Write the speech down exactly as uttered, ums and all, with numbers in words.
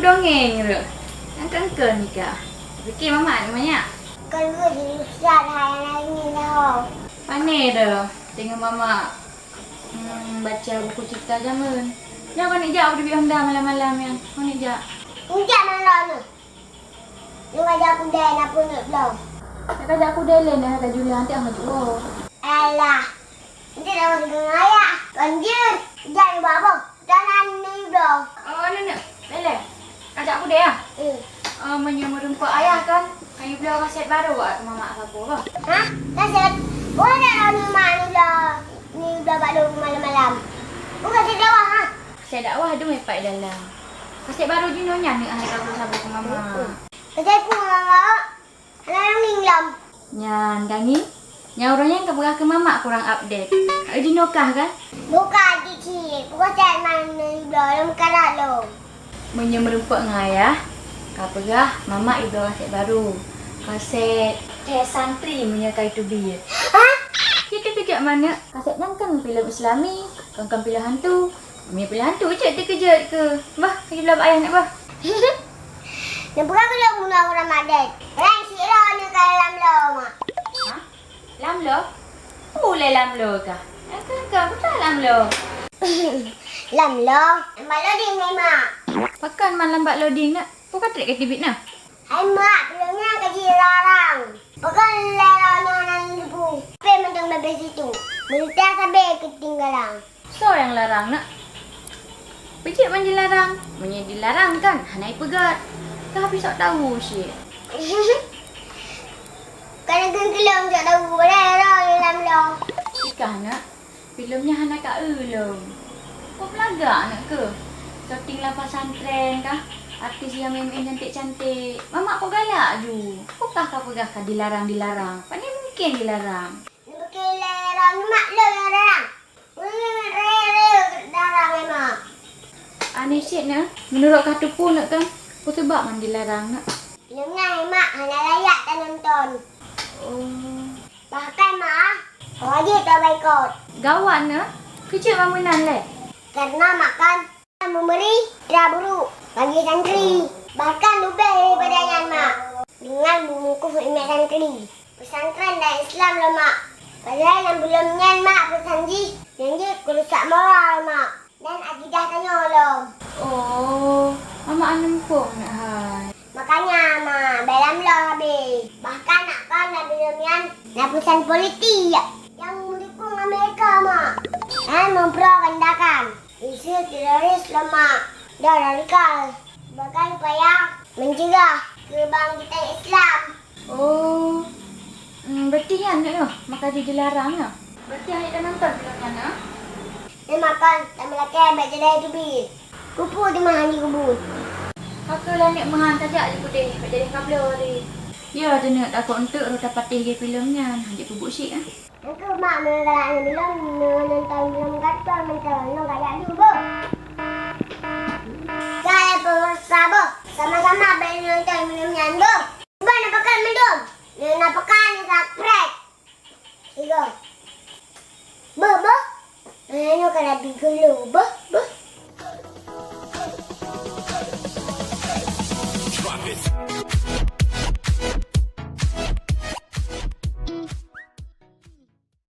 Dongeng reuh. Nyang kan keu nikah. Pikir mamak ni manyak. Kan gue jadi ustaz hai anak ini tau. Pane dah. Tengok mamak hmm, baca buku cerita zaman. Nyoe kau nek jak berdua Honda malam-malam ya. Kau nek jak. Enggak malam ni. Lu ngajak aku deh nak punut belum. Nak ajak aku deh lain dah kata Julia nanti amat jua. Alah. Nanti dah masuk dengan ayah. Lanjut. Jangan bawa. Jangan ni belum. Oh, nenek. Lele. Ajak aku deh ya. Hmm. Oh, meunyoe meureumpok ayah kan. Kayu bloe kaset baru buat mamak aku bah. Hah? Kaset? Boleh tak ni mak ni bloe? Ni bloe baru malam-malam. Bukan kaset dakwah ha? Kaset dakwah tu mepai dalam. Kaset baru jinoe nyan ni hai kabur sabar ke mama. Kaset pun mama. Anak yang ninglam. Nyan kan ni. Nyang uroe nyan ka peugah keu mamak kurang update. Ai jinoe kah kan? Bukan cicit. Bukan chat mana ni bloe lom karat lom. Meunyoe meureumpok ngon ayah, ka peugah mamak ibloe kaset baru. Kaset teh santri meunyoe ka iteubiet. Hah? Kita kejak mana? Kaset nyan kan filem Islami, kan kan filem hantu. Meunyoe filem hantu cek teukeujot ke? Bah, ka ibloe bak ayah nak bah. Neupeugah keu lôn bunoe ureueng madet. Rang sira ni ka lam lom. Hah? Lam lo? Uleh lam lo kah? Nyang keuh kah buta lam lo. Lam lo? Lam bak loding ni mak. Pakon man lam bak loding nak? Bukan trek ke tibit nah. Hai mak, peulom nyan ka jilarang. Pakon larang nyan hana leubu. Pe mantong babeh situ. Meulita sabe keutinggalan. Soe nyang larang nak? Peucit man jilarang. Meunyoe jilarang kan hana ipeugah. Ka habéh sok tahu cit. Kana geungkeuleung sok tahu, padahai roh lam lom. Ikah nak, filem nyan hana ka eu lom. Kok peulagak nak keuh? Syuting lam pesantren kah? Artis nyang main-main cantik-cantik. Mamak kok galak ju. Kok kah ka peugah ka dilarang-dilarang? Pane mungken dilarang. Neubukée lé roh nyoe mak lôn nyang larang. Ulôn rere darah memang. Aneh cit na, meunurot kah teupeu nak kan, peue sabab man dilarang nak? Lôn nyan mak hana layak tanonton. Oh. Bahkan mak, wajéb tabaikot. Gawat na, keucik man meunan lé. Karena mak kan Memberi citra buruk bagi santri, bahkan leubeh daripada nyan mak, dengan meumukuf imat santri. Pesantren dan Islam lom mak. Padahai nyang buleuen nyan mak peusan jih, nyang jeuet keurusak moral mak dan akidah tanyoe lom. Oh, mamak aneuëk muphom nak hai. Makanya mak, bela meulom habéh. Bahkan nak kon dan buleuen nyan na peusan politik nyang meudukung Amerika mak dan meupropagandakan. Isu teroris lemak dan radikal sebagai upaya mencegah kebangkitan Islam. Oh, hmm, berarti nyan nyoe maka dilarang ya? Berarti hana tanonton filem nyan ya? Nyan makon tameulakée bak jadai teubiet. Kupu teuma han jikubut. Pakon lagée meuhan tajak jikudeh bak jadai kabloe tadi. Ya, teuneuk takot eunteuk rota patéh lé filem nyan, han jikubut syiek ah. Aku mak meugalak nibak lôn, nonton film kartun mantong, lôn galak dua boh. Kalian pemirsa boh, sama-sama bagi nonton film nyan boh. Cuba napakan mendung, napakan subscribe. Tiga. Boh, boh. Nyoe kan abi gelo, boh, boh.